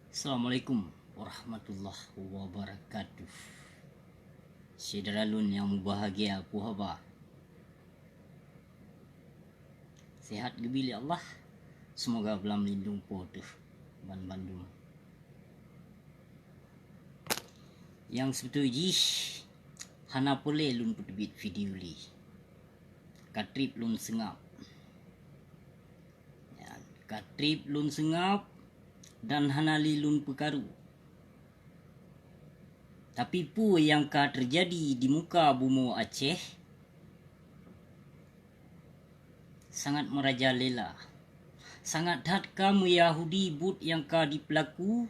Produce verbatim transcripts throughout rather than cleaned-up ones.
Assalamualaikum warahmatullahi wabarakatuh. Syedara lôn nyang mubahgia, peue haba? Sehat geubi lé Allah. Seumoga beulam lindong Po teuh banmandum. Nyang seubeutôi jih hana peureulée lôn peuteubiet video lé. Ka treb lôn seungab. Nyan, ka treb lôn seungab dan hana lé lôn peukaru. Tapi peue nyang ka teujadi di muka bumoe Aceh sangat meurajalela. Sangat that ka meuyahudi buet nyang ka jipeulaku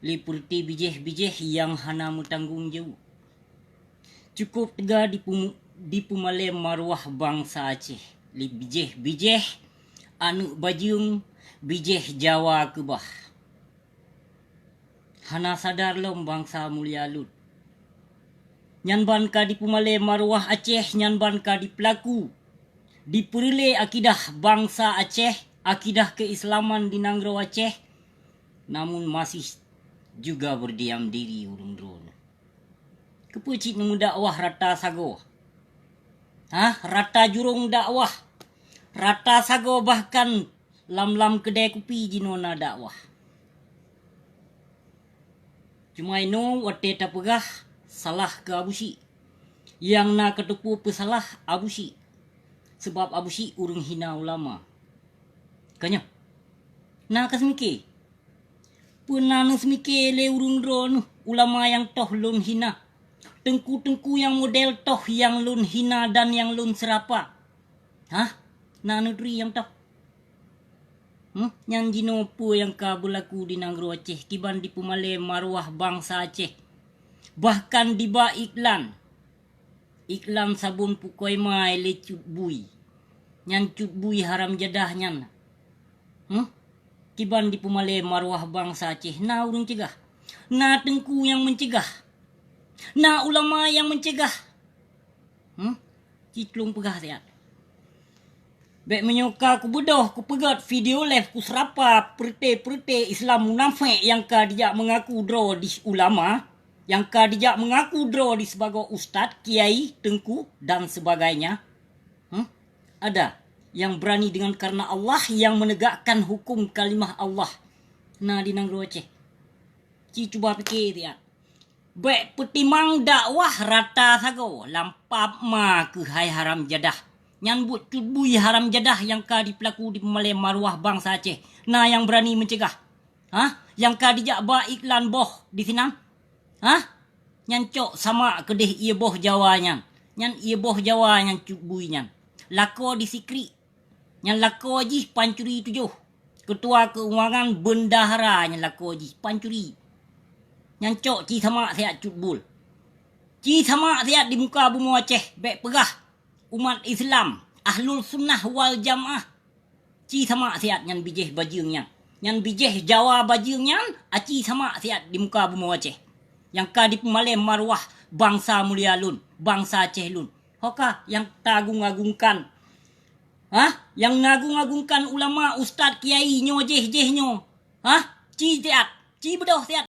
lé peureuté bijéh-bijéh nyang hana meutanggong jaweueb. Cukôp teuga dipeu-, dipeumalée maruah bansa Aceh lé bijéh-bijéh aneuëk bajeueng, bijéh Jawa keubah. Hana sadar lom bansa mulia lôn. Nyan ban ka dipeumalée maruah Aceh, nyan ban ka jipeulaku, jipeureulée akidah bansa Aceh, akidah keuislaman di nanggroe Aceh, namun masih juga berdiam diri ureuëng droeneueh. Keupeue cit neumeudakwah rata sagoe? Hah? Rata jurông dakwah, rata sagoe, bahkan lam-lam keudée kupi jinoe na dakwah. Cuma inoe watée tapeugah salah keu Abusyik, nyang na kateupeue peusalah Abusyik, sabab Abusyik ureuëng hina ulama. Ka nyoe, na ka seumike? Peue na neuseumike lé ureuëng droeneueh ulama nyang toh lôn hina, teungku-teungku nyang model toh nyang lôn hina dan nyang lôn seurapa? Hah? Na neuturi nyang toh? Hmm? Nyan jinoe peue nyang ka beulaku di nanggroe Aceh, kiban dipeumalée maruah bansa Aceh. Bahkan diba iklan, iklan sabon pukoi mai lé Cut Bui. Nyan Cut Bui haram jadah nyan. Hmm? Kiban dipeumalée maruah bansa Aceh, na ureuëng cegah. Na teungku nyang meucegah. Na ulama nyang meucegah. Hmm? Ci tulông peugah siat. Bék meunyoe ka kubeudôh, kupeugét video live, kuseurapa peureuté-peureuté Islam munafék nyang ka dijak meungaku droe dih ulama, nyang ka dijak meungaku droe dih sibagoe ustaz, kiai, teungku, dan sebagainya. Hmm? Ada yang berani dengan karena Allah, yang menegakkan hukum kalimah Allah na di nanggroe Aceh? Ci cuba pike siat. Bék peutimang dakwah rata sagoe lam pap ma keuhai haram jadah. Nyan buet Cut Bui haram jadah nyang ka jipeulaku dipeumalée maruah bansa Aceh. Na nyang beurani meucegah? Hah? Nyang ka dijak ba iklan boh disinan? Hah? Nyan cok samak keudeh ié boh Jawa nyan. Nyan ié boh Jawa nyan Cut Bui nyan. Lakoe di Sikrik. Nyan lakoe jih pancuri tujoh. Keutua keuwangan bendahara nyan lakoe jih pancuri. Nyan cok ci samak siat Cut Bui. Ci samak siat di muka bumoe Aceh, bék peugah umat Islam, ahlul sunnah wal jamaah. Ci samak siat nyan bijéh bajeueng nyan. Nyan bijéh Jawa bajeueng nyan, aci samak siat di muka bumoe Aceh. Nyang ka dipeumalée maruah bansa mulia lôn, bansa Aceh lôn. Ho ka nyang tagung-agungkan? Hah? Nyang nagung-agungkan ulama, ustaz, kiai nyoe jéh-jéh nyoe? Hah? Ci siat, ci beudôh siat.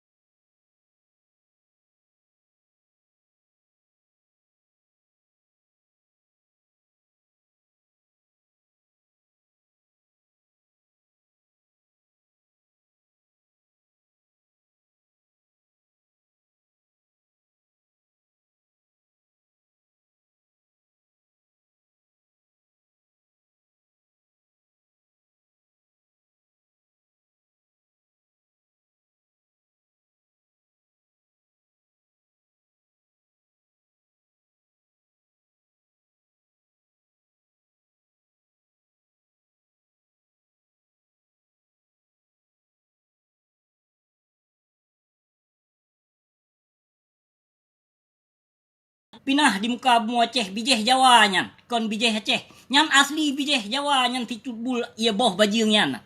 Pinah di muka bumoe Aceh, bijéh Jawa nyan, kon bijéh Aceh. Nyan asli bijéh Jawa nyan, si Cut Bui ié boh bajeueng nyan.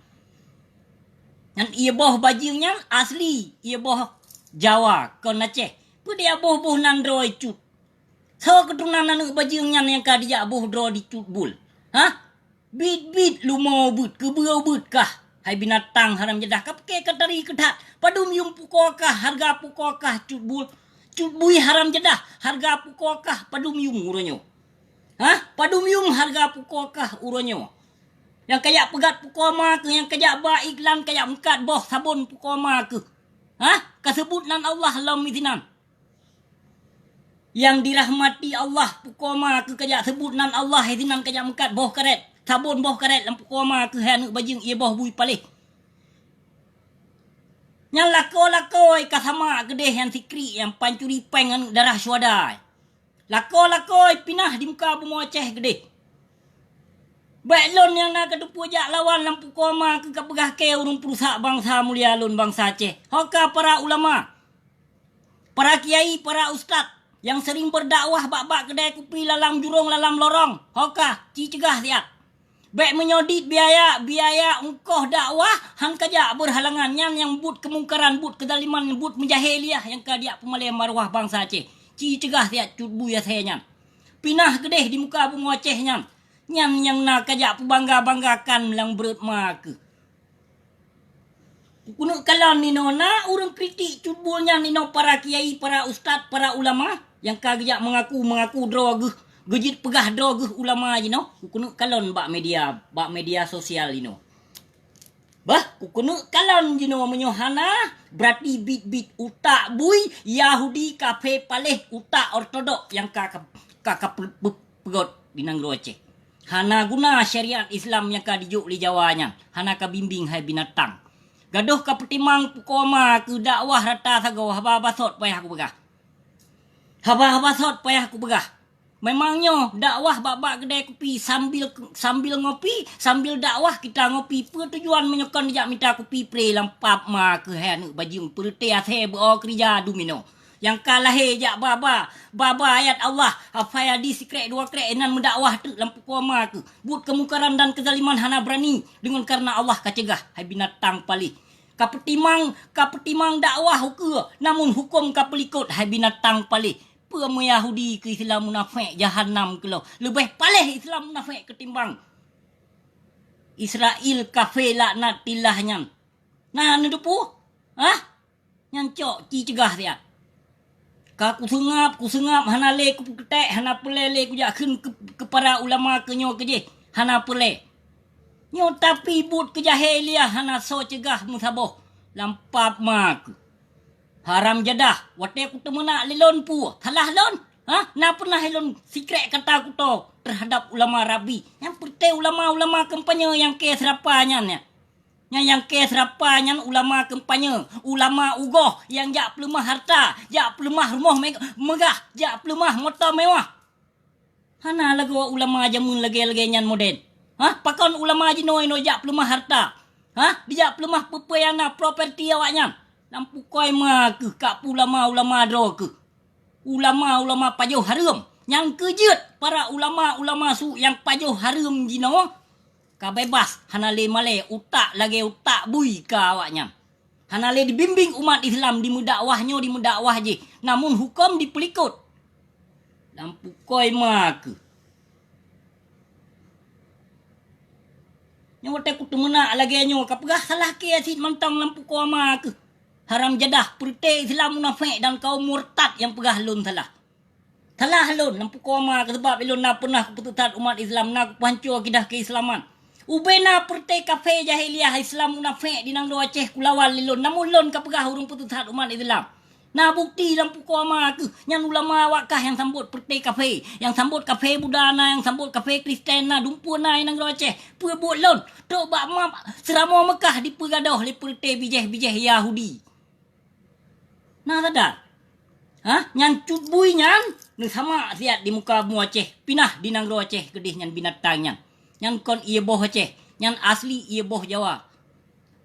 Nyan ié boh bajeueng nyan asli ié boh Jawa, kon Aceh. Peue dijak boh-boh nan droe Cut? Soe keuturonan aneuëk bajeueng nyan nyang ka dijak boh droe di Cut Bui? Hah? Bit-bit lumo beuet, keubeue beuet kah? Hai binatang haram jadah, ka pike ka tari keuthat. Padum yum pukoe kah hareuga pukoe kah Cut Bui? Cut Bui haram jadah, hareuga pukoe kah padum yum uroe nyoe? Hah? Padum yum hareuga pukoe kah uroe nyoe? Nyang kajak peugat pukoe ma keuh, nyang kajak ba iklan, kajak meukat boh sabon pukoe ma keuh. Hah? Kaseubut nan Allah lom sinan. Nyang dirahmati Allah, pukoe ma keuh kajak seubut nan Allah, sinan kajak meukat boh karet, sabon boh karet lam pukoe ma keuh, hai aneuk bajeueng, ié boh bui paléh. Nyang lakoe-lakoe ka sama keudeh nyang sikrik, nyang pancuri péng aneuk darah syuhada. Lakoe-lakoe pinah di muka bumoe Aceh keudeh. Bék lôn nyang na kateupeue jak lawan lam pukoe ma keuh kapeugah kée ureuëng peurusak bansa mulia lôn, bansa Aceh. Ho ka para ulama, para kiai, para ustaz nyang sering berdakwah bak-bak keudai kupi, lalam jurông, lalam lorong. Ho ka, ci ceugah siat. Bék meunyoe dit biaya, biaya ungkoh dakwah han kajak beurhalangan, nyan nyang buet keumungkaran, buet keuzaliman, buet meujahiliah nyang ka dijak peumalée maruah bansa Aceh. Ci ceugah siat Cut Bui asée nyan. Pinah keudeh di muka bumoe Aceh nyan. Nyan nyang na kajak peubangga-banggakan lam breuet ma keuh. Keuneuk kalon inoe na ureuëng kritik Cut Bui nyan inoe, para kiai, para ustaz, para ulama nyang ka geujak meungaku-meungaku droe geuh, geujeuet peugah droe geuh ulama jinoe. Keuneuk kalon bak media, bak media sosial inoe. Bah, keuneuk kalon jinoe meunyoe hana, berarti bit-bit utak bui, Yahudi, kafé, paléh, utak ortodok nyang ka, ka, ka, ka pe-, pe-, peugöt di nanggroe Aceh. Hana guna syariat Islam nyang ka dijok lé Jawa nyan, hana ka bimbéng hai binatang. Gadôh ka peutimang pukoe ma keuh dakwah rata sagoe, haba-haba sot payah kupeugah. Haba-haba sot payah kupeugah. Memang nyoe dakwah bak-bak keudai kupi sambil, sambil ngopi, sambil dakwah kita ngopi. Peue tujuan meunyoe kon jak mita kupi pre lam pab ma keuh hai aneuk bajeueng, peureuté asée beu-o keurija duminoe. Nyang ka lahé jak ba-ba, ba-ba ayat Allah, hafai hadis sikrek dua krek, inan meudakwah teuk lam pukoe ma keuh. Buet keumungkaran dan keuzaliman hana beurani, deungon kareuna Allah ka ceugah, hai binatang paléh. Ka peutimang, ka peutimang dakwah ukeue, namun huköm ka peulikot, hai binatang paléh. Peue meu Yahudi keu Islam munafék, jahanam keulôh. Leubeh paléh Islam munafék keutimbang Israel kafé laknatillah nyan. Na neuteupeue? Hah? Nyan cok ci ceugah siat. Ka kuseungab, kuseungab, hana lé kupeuketek, hana peureulée lé kujak kheun keu, keu para ulama keu nyoe keu jéh, hana peureulée. Nyoe tapi buet keujahiliah hana soe ceugah meusaboh lam pab ma keuh. Haram jadah, watée kuteumeunak lé lôn peue, salah lôn? Hah? Na peureunah lôn sikrek kata kutoe teuhadab ulama rabi? Nyang peureuté ulama-ulama kampanye nyang kée seurapa nyan, nyan. Nyan nyang kée seurapa nyan ulama kampanye, ulama ugoh nyang jak peuleumah hareuta, jak peuleumah rumoh me-, meugah, jak peuleumah moto mewah. Hana lagoe ulama jameun lagée-lagée nyan moden. Hah? Pakon ulama jinoe-noe jak peuleumah hareuta? Hah? Dijak peuleumah peue-peue nyang na properti awaknyan? Lam pukoe ma keuh ka peue ulama-ulama droe keuh. Ulama-ulama pajoh hareuem. Nyang keu jeuet para ulama-ulama su nyang pajoh hareuem jinoe ka bebas, hana lé malée, utak lagée utak bui ka awaknyan. Hana lé dibimbéng umat Islam dimeudakwah nyoe, dimeudakwah jéh, namun huköm dipeulikot. Lam pukoe ma keuh. Nyoe watée kuteumeunak lagée nyoe, kapeugah salah kée cit mantong lam pukoe ma keuh. Haram jadah, peureuté Islam munafék dan kaum murtad nyang peugah lôn salah. Salah lôn lam pukoe ma keuh, sabab ilôn na peureunah kupeuteusat umat Islam, na kupeuhanco akidah keislaman. Ubé na peureuté kafé jahiliah Islam munafék di nanggroe Aceh kulawan lé lôn, namun lôn kapeugah ureuëng peuteusat umat Islam. Na bukeuti lam pukoe ma keuh, nyan ulama awak kah nyang sambot peureuté kafé, nyang sambot kafé Buddha na, nyang sambot kafé Kristen na, dumpeue na i nanggroe Aceh. Peue buet lôn? Trok bak ma-, Seuramoe Meukah dipeugadôh lé peureuté bijéh-bijéh Yahudi. Na sadar? Hah? Nyan Cut Bui nyan neusamak siat di muka bumoe Aceh, pinah di nanggroe Aceh keudeh nyan binatang nyan. Nyan kon ié boh Aceh, nyan asli ié boh Jawa.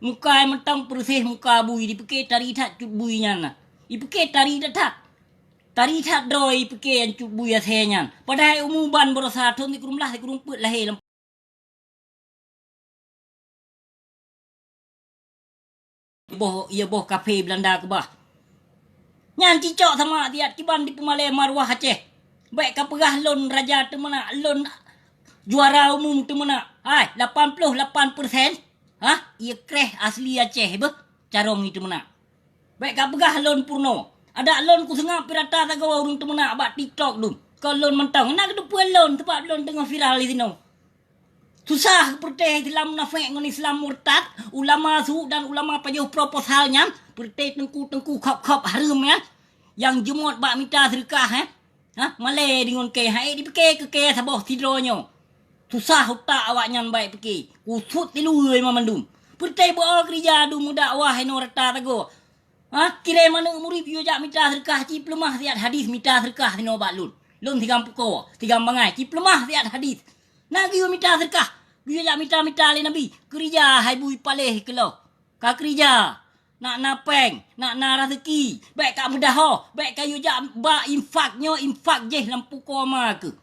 Muka mantong peureuséh muka bui, dipike tari that Cut Bui nyan na. Ipike tari that-that. Tari that droe ipike nyan Cut Bui asée nyan. Padahai umu ban baroesa thon sikureueng blaih sikureueng peuet lahé lam boh, ié boh kafé Beulanda keubah. Nyan cicok sama siat kiban dipeumalée maruah Aceh. Bék kapeugah lôn raja teumeunak, lôn juara umum teumeunak. Hai, lapan ploh lapan persen. Hah? Ié kreh asli Aceh beuh, carông i teumeunak. Bèk ka peugah lôn purno. Adak lôn kuseungab pirata sagoe ureuëng teumeunak bak TikTok dum. Kon lôn mantong. Na keudeupeue lôn, teubab lôn teungoh viral di sinoe. Susah peureuteh Islam munafék ngon Islam murtad, ulama su dan ulama pajoh proposal nyan, peureuteh teungku-teungku khop-khop hareuem nyan, nyang jeumot bak mita seudeukah, eh. Hah? Malèe deungon kèe, hai dipike keu kèe saboh sidroe nyoe. Susah utak awaknyan bèk pike. Kusut tilu mandum. Peureuteh beu keurija dum meudakwah inoe rata sagoe. Hah? Kirém aneuk murit yue jak mita seudeukah, ci peuleumah siat hadis mita seudeukah sinoe bak lôn. Lôn sigam pukoe, sigam bangai, ci peuleumah siat hadis. Na geuyue mita seudeukah, geuyue jak mita-mita lé Nabi. Keurija hai bui paléh keuloh. Ka keurija, nak na péng, nak na raseuki, bèk ka meudahoe, bèk ka yue jak bak infak nyoe, infak jéh lam pukoe ma keuh.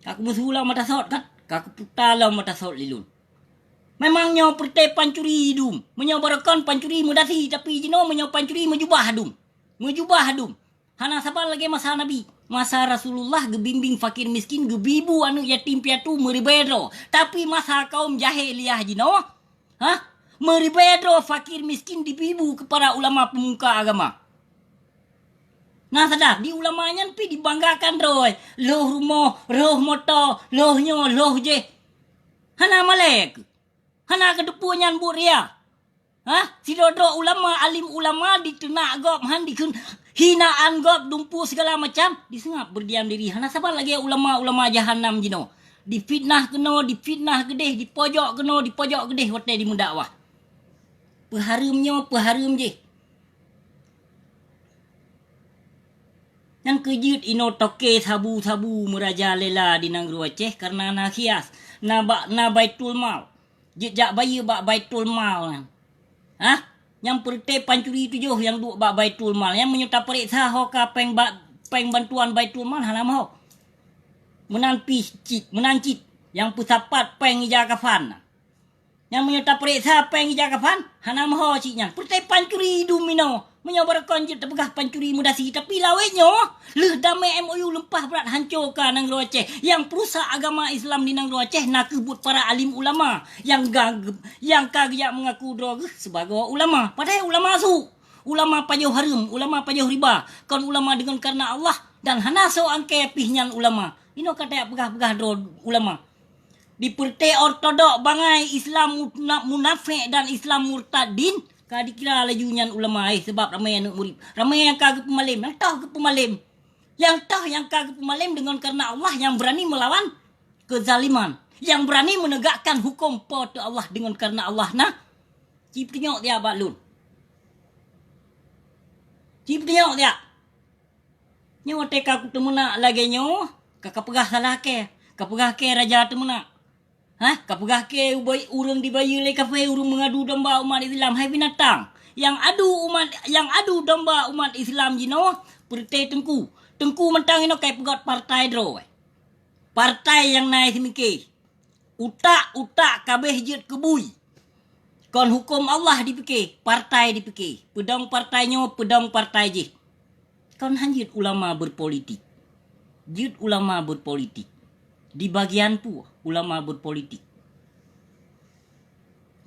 Ka kumeusu lom mata sot kan? Ka kuputa lom mata sot lé lôn. Memang nyoe peureuteh pancuri dum. Meunyoe barokon pancuri meudasi, tapi jinoe meunyoe pancuri meujubah dum. Meujubah dum. Hana saban lagèe masa Nabi. Masa Rasulullah geubimbing fakir miskin, geubi bu aneuk yatim piatu meuribèe droe. Tapi masa kaum jahiliyah jinoe, hah? Meuribèe droe fakir miskin dibi bu keu para ulama peumuka agama. Na sadar, di ulama nyan pih dibanggakan droe. Lhôh rumoh, lhôh moto, lhôh nyoe, lhôh jéh. Hana malèe keuh? Hana keudeupeue nyan buet ria? Hah? Sidroe-droe ulama, alim ulama diteunak gob, han dikheun hinaan gob, dumpeue sigala macam, diseungab beudiam diri. Hana saban lagèe ulama-ulama jahanam jinoe. Difitnah keunoe, difitnah keudeh, dipojok keunoe, dipojok keudeh watèe dimeudakwah. Peuhareuem nyoe, peuhareuem jéh. Nyang keu jeuet inoe toke sabu-sabu meurajalela di nanggroe Aceh kareuna na hias, na ba-, na Baitul Mal. Jeuet jak bayeue bak Baitul Mal nyan. Hah? Nyang peureuteh pancuri tujoh nyang duek bak Baitul Mal. Nyang meunyoe tapareksa ho ka péng ba-, péng bantuan Baitul Mal hana meuho. Meunan pih cit, meunan cit nyang peusapat péng ija kafan. Nyang meunyoe tapareksa péng ija kafan, hana meuho cit nyan. Peureuteh pancuri dum inoe. Meunyoe barokon jeuet tapeugah pancuri meudasi, tapi lawét nyoe lheueh damé M O U leumpah brat hanco ka nanggroe Aceh. Nyang peurusak agama Islam di nanggroe Aceh nakeuh buet para alim ulama nyang ga-, nyang ka geujak meungaku droe geuh sibagoe ulama. Padahai ulama su, ulama pajoh hareuem, ulama pajoh riba, kon ulama deungon kareuna Allah dan hana soe angkée pih nyan ulama. Inoe ka tajak peugah-peugah droe ulama. Di peureutée ortodok bangai Islam muna-, munafék dan Islam murtadin, ka dikira laju nyan ulama, eh, sabab ramé aneuk murit. Ramé nyang ka geupeumalém, nyang toh geupeumalém. Nyang toh nyang ka geupeumalém deungon kareuna Allah nyang beurani meulawan keuzaliman, nyang beurani meunegakkan huköm Po teu Allah deungon kareuna Allah na. Ci peutunyok tiak bak lôn. Ci peutunyok tiak. Nyoe watée ka kuteumeunak lagée nyoe, ka kapeugah salah kée, kapeugah kée raja teumeunak. Hah? Kapeugah kée ubé-, ureuëng dibayeue lé kafé, ureuëng meungadu domba umat Islam, hai binatang! Nyang adu umat, nyang adu domba umat Islam jinoe peureutée teungku. Teungku mantong inoe kai peugot partai droe. Partai nyang na simiké. Utak-utak kabeh jeuet keu bui. Kon huköm Allah dipike, partai dipike. Peudong partai nyoe, peudong partai jih. Kon han jeuet ulama berpolitik. Jeuet ulama berpolitik. Di bagian peue ulama berpolitik?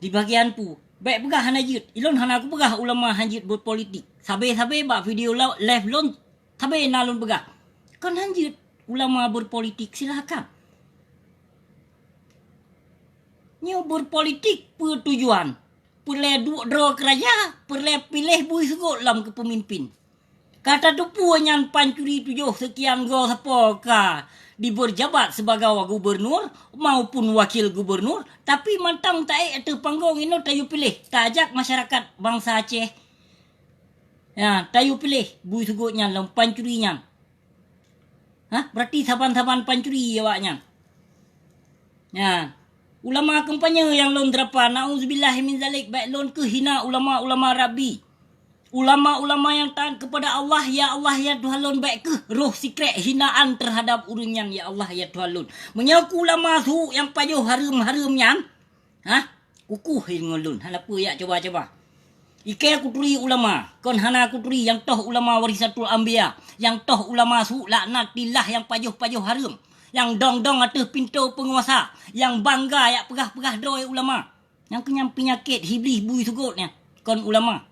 Di bagian peue? Bék peugah hana jeuet. Ilôn hana kupeugah ulama han jeuet berpolitik. Sabe-sabe bak video la-, live lôn Tapi na lôn peugah, kon han jeuet ulama berpolitik, silahkan. Nyoe berpolitik peue tujuan? Peureulée duek droe keu raja, peureulée piléh bui seugot lom keu peumimpin. Ka tateupeue nyan pancuri tujoh seukian goe sapo ka diberjabat sibagoe gubernur maupun wakil gubernur, tapi mantong taék ateueh panggong inoe tayue piléh, tajak masyarakat bansa Aceh. Ya, tayue piléh bui seugot nyan lom pancuri nyan. Hah? Berarti saban-saban pancuri awaknyan. Ya. Ulama kampanye nyang lôn teurapa, nauzubillahi min zalik, bék lôn keuh hina ulama-ulama Rabbi. Ulama-ulama nyang taat kepada Allah, ya Allah, ya Tuhan lôn, bék keuh roh sikrek hinaan terhadap ureuëng nyan, ya Allah, ya Tuhan lôn. Meunyoe keu ulama su nyang pajoh hareuem-hareuem nyan, Hah? Kukuh ngon lôn, hana peue jak cuba-cuba. Ikée kuturi ulama, kon hana kuturi nyang toh ulama warisatul anbiya, nyang toh ulama su laknatillah nyang pajoh-pajoh hareuem. Nyang dong-dong ateueh pintoe peunguasa, nyang bangga jak peugah-peugah droe ulama. Nyang keuh nyan peunyakét Iblih bui seugot nyan, kon ulama.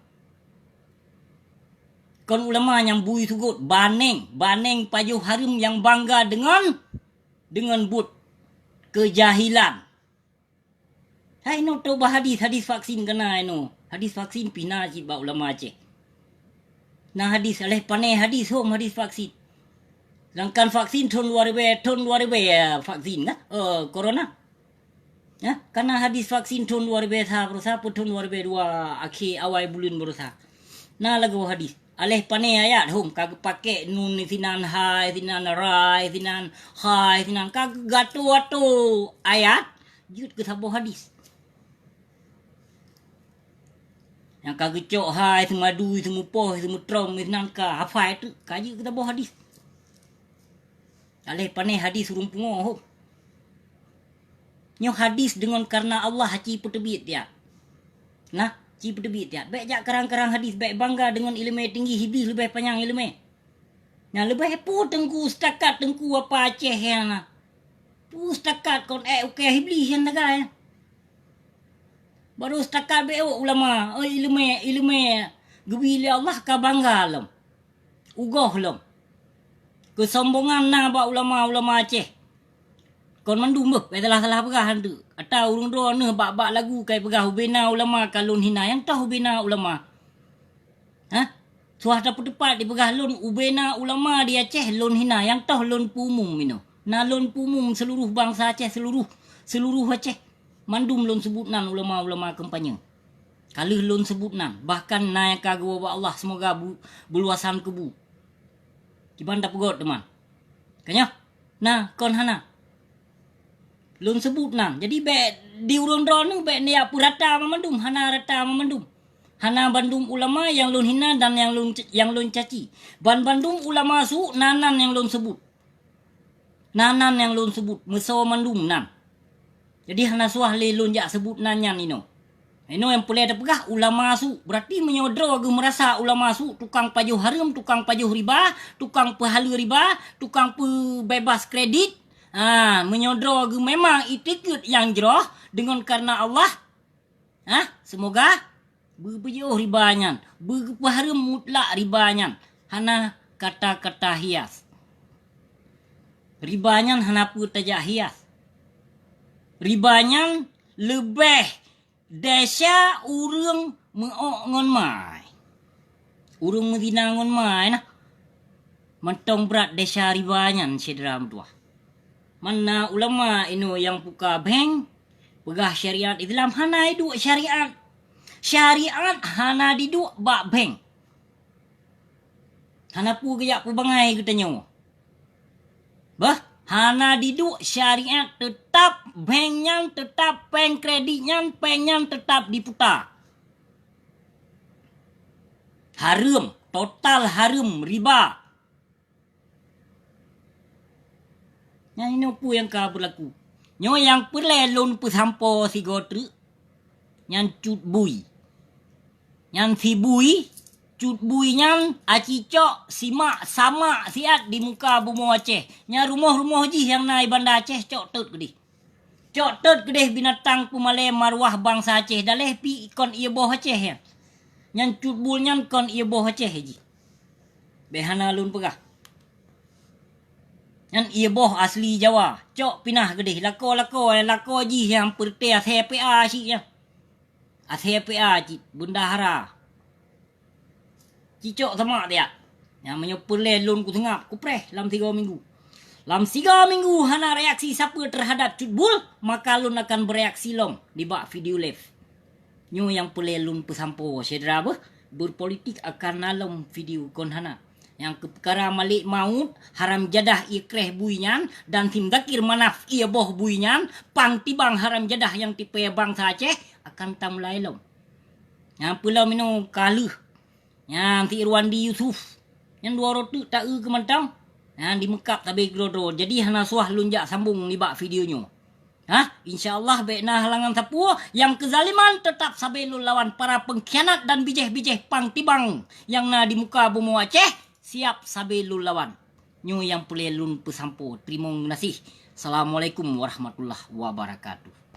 Kon ulama nyang bui seugot, baneng, baneng pajoh hareuem nyang bangga deungon, deungon buet keujahilan. Hai nyoe toba hadis, hadis vaksin ka na hai nyoe. Hadis vaksin pih na cit bak ulama Aceh. Na hadis, aléh pané hadis, hom hadis vaksin. Sedangkan vaksin thon dua ribèe, thon dua ribèe, ya, vaksin kan? Eh, corona. Ya, ka na hadis vaksin thon dua ribèe sa baroesa, peue thon dua ribèe dua akhé awai buleuen baroesa. Na lagoe hadis. Aléh pané ayat hom ka geupaké nun sinan hai, sinan rai, sinan hai, sinan ka geugato-gato ayat. Jeuet keu saboh hadis. Nyang ka geucok hai, seumadu, seumupoh, seumutrom, meunan ka hafai teuk, ka jeuet keu saboh hadis. Aléh pané hadis ureuëng pungo hom. Nyoe hadis deungon karna Allah ci peuteubiet tiat. Nah, ci peuteubiet tiat. Bék jak karang-karang hadis, bék bangga deungon iéleumé tinggi, Iblih leubeh panyang iéleumé. Nyan leubeh peue teungku setakat teungku apa Aceh nyan na. Peue setakat kon ék ukée Iblih nyan tagai. Baru setakat bék ulama, oh, iéleumé, iéleumé geubri lé Allah ka bangga lom. Ugoh lom. Keusombongan na bak ulama-ulama Aceh. Kon mandum beuh, bék salah-salah peugah anteuk. Ata ureuëng droeneuh bak-bak lagu kai peugah ubena ulama ka lôn hina, nyang toh ubena ulama. Hah? Suah tapeuteupat dipeugah lôn ubena ulama di Aceh lôn hina, nyang toh lôn peumum inoe. Na lôn peumum seuluruh bansa Aceh, seuluruh, seuluruh Aceh. Mandum lôn seubut nan ulama-ulama kampanye. Ka lheueh lôn seubut nan, bahkan na nyang ka geuwoe bak Allah, seumoga bu-, beuluasan keubu. Kiban tapeugot teuma. Ka nyoe? Na, kon hana. Lôn seubut nan. Jadi bék di ureuëng droeneuh bék neujak peurata mandum, hana rata mandum. Hana bandum ulama nyang lôn hina dan nyang lôn, nyang lôn caci. Ban bandum ulama su na nan nyang lôn seubut. Na nan nyang lôn seubut, meusoe mandum nan. Jadi hana suah lé lôn jak seubut nan nyan inoe. Inoe nyang peureulée tapeugah ulama su. Berarti meunyoe droe geumeurasa ulama su, tukang pajoh hareuem, tukang pajoh riba, tukang peuhaleue riba, tukang peubeubaih kredit, ha, meunyoe droe geuh memang itikeuet nyang jroh deungon karna Allah, ha, seumoga beubeujoh riba nyan, beugeupeuhareuem mutlak riba nyan, hana kata-kata hias. Riba nyan hana peue tajak hias. Riba nyan leubeh desya ureuëng meuok ngon mai. Ureuëng meuzina ngon mai na. Mantong brat desya riba nyan syedara meutuwah. Mana ulama inoe nyang puka bank, peugah syariat Islam hana iduek syariat. Syariat hana diduek bak bank. Hana peue geujak peubangai geutanyoe. Bah, hana diduek syariat, teutap bank nyan, teutap péng kredit nyan, péng nyan teutap diputa. Hareuem, total hareuem riba. Nyan inoe peue nyang ka beulaku. Nyoe nyang peureulée lôn peusampoe sigoe treuk, nyan Cut Bui. Nyan si Bui, Cut Bui nyan aci cok simak samak siat di muka bumoe Aceh. Nyan rumoh-rumoh jih nyang na i Banda Aceh cok tot keudeh. Cok tot keudeh binatang peumalée maruah bansa Aceh, daleh pi kon ié boh Aceh nyan. Nyan Cut Bui nyan kon ié boh Aceh jih. Bék hana lôn peugah. Nyan ié boh asli Jawa. Cok pinah keudeh, lakoe-lakoe, lakoe jih nyang peureuté asée P A cit nyan. Asée P A cit, bendahara. Cicok sama tiak. Nyang meunyoe peureulée lôn kuseungap, kupreh lam sigoe minggu. Lam sigoe minggu hana reaksi sapeue terhadap Cut Bui, maka lôn akan bereaksi lom nibak video live. Nyoe nyang peureulée lôn peusampoe, syedara beuh, berpolitik akan na lom video kon hana. Nyang keu peukara Malik Maut, haram jadah ié kreh bui nyan, dan si Muzakir Manaf ié boh bui nyan, pang tibang haram jadah nyang tipée bansa Aceh, akan tamulai lom. Nyang peulom inoe ka lheueh. Nyan si Irwandi Yusuf. Nyan dua uroe teuk ta-eu keu mantong. Nyan dimeukab sabe keudroe-droe. Jadi hana suah lôn jak sambong nibak video nyoe. Hah? Insya Allah bék na halangan sapeue nyang keuzaliman teutap sabe lôn lawan para peungkhianat dan bijéh-bijéh pang tibang nyang na di muka bumoe Aceh siap sabe lôn lawan. Nyoe nyang peureulée lôn peusampoe. Teurimong geunaséh. Assalamualaikum warahmatullahi wabarakatuh.